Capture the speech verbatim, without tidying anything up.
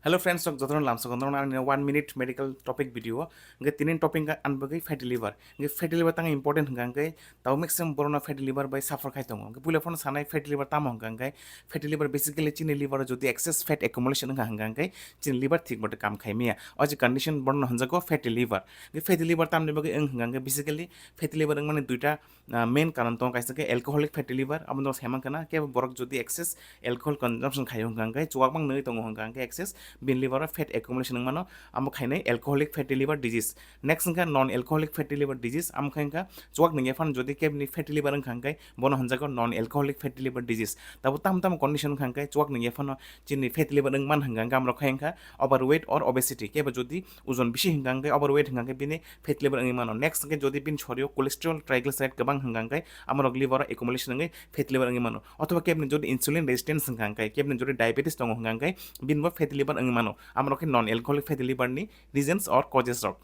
Hello friends, sok jotono lamsok norok ani one minute medical topic video. Hingke tini topic hingke ani bagwi fatty liver. Hingke fatty liver tang important hingka hingke tau maximum borok no fatty liver bai suffer khai tongo. Hingke puila phano sanai fatty liver tamo hingka hingke fatty liver basically chini liver o jodi excess fat accumulation hingka hingka hingke chini liver thik bote kam khai maya. O je condition borok no hinjago fatty liver. Hingke fatty liver tamni bagwi wng hingka hingke basically fatty liver wngmani duita ah, main karon tongo kaisa khe alcoholic fatty liver, abo no saiman kana kebo borok jodi excess alcohol consumption khaio hingka hingke chuwak mang nwi tongo hingka hingke excess bin liver o fat accumulation wngmano, amo khainai alcoholic fatty liver disease. Next hingka non alcoholic fatty liver disease, amo khainka chuwak nungya phano jodi kebni fatty liver wngkha hingke bono hinjago non alcoholic fatty liver disease. Tabo tam tam condition wngkha hingke chuwak nungya phano chini fatty liver wngman hingka hingke amrok khainka overweight or obesity, kebo jodi ojon bisi hingka hingke overweight hingka hingke bini fatty liver wngwi mano. Next hingke jodi bini sorio cholesterol, triglyceride kwbang hingka hingke amorok liver o accumulation wngwi fatty liver wngwi mano. Othoba kebni jodi insulin resistance hingka hingke, kebni jodi diabetes tongo hingka hingke bini bo fatty liver wngwi mano. Amorok khe non alcoholic fatty liver ni reasons or causes rok.